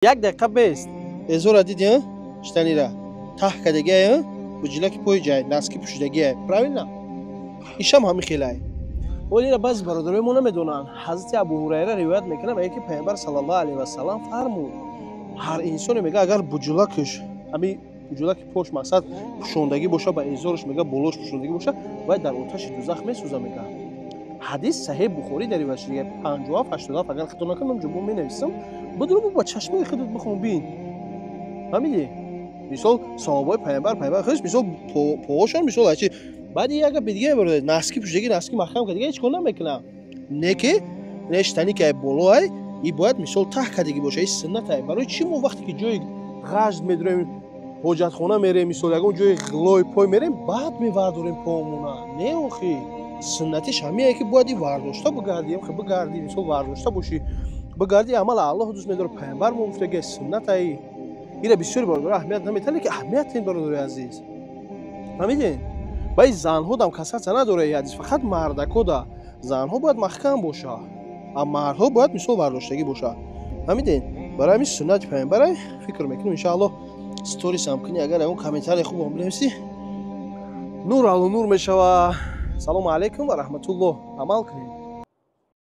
Як дақиқа бест. Эзора диди, штанира таҳ кадагиай, буҷилаки пои ҷай носки пӯшидагиай, правильно? Ишам ҳами хелай. Вале баъзи бародарои мо намедонанд. Ҳазрати Абу Ҳурайра ривоят мекунад, мега, ки Пайғамбар саллаллоҳу алайҳи васалам фармуд: ҳар инсоне, мега, агар буҷулакаш, ҳами буҷулаки пош, мақсад, пӯшондагӣ боша ба эзораш, мега, болош пӯшондагӣ боша, вай дар оташи дузах месӯза, мега. Ҳадис Саҳеҳ Бухорӣ дар ривоят шуда, 5787, агар хато накунам, ҷо менависам. Будро ба чашмаи худат бихон, бин. Фаҳмидӣ? Мисол, саҳобаи пайғамбар худаш, мисол, поҳошон, мисол, ачи. Баъди як гапи дига, бародар, носки пӯшидаги, носки маҳкам кардага, ҳеҷ кор намекунам. Не ки не штани ки ай боло ай, и бояд, мисол, таҳ кардагӣ боша, и суннат ай. Барои чӣ мо вақте ки ҷои ғажд медурем, ҳоҷатхона мерем, мисол, ягон ҷои ғилои пой мерем, баъд мевардорем поомона? Не, охи, суннатиш ҳамие, ки бояд и вардошта бигардӣ, бигардӣ, мисол, вардошта бошӣ, бигардӣ. Амал Аллоҳ дӯст медорад, пайғамбар мо гуфтаги, суннат ай. Ира бисёри бародаро аҳамият наметавонед, ки аҳамият ин, бародарои азиз, фаҳмидед? Ба и занҳо дам касаться надора и ҳадис, фақат мардако да. Занҳо бояд маҳкам боша, а мардҳо бояд, мисол, вардоштагӣ боша, фаҳмидед? Барои ҳамин суннати пайғамбарай. Фикр мекунем, иншааллоҳ, сторисам кунӣ, агар ягон комментарий хубам бинависӣ, нур алу нур мешава. Салому алайкум ва раҳматуллоҳ. Амал кунед.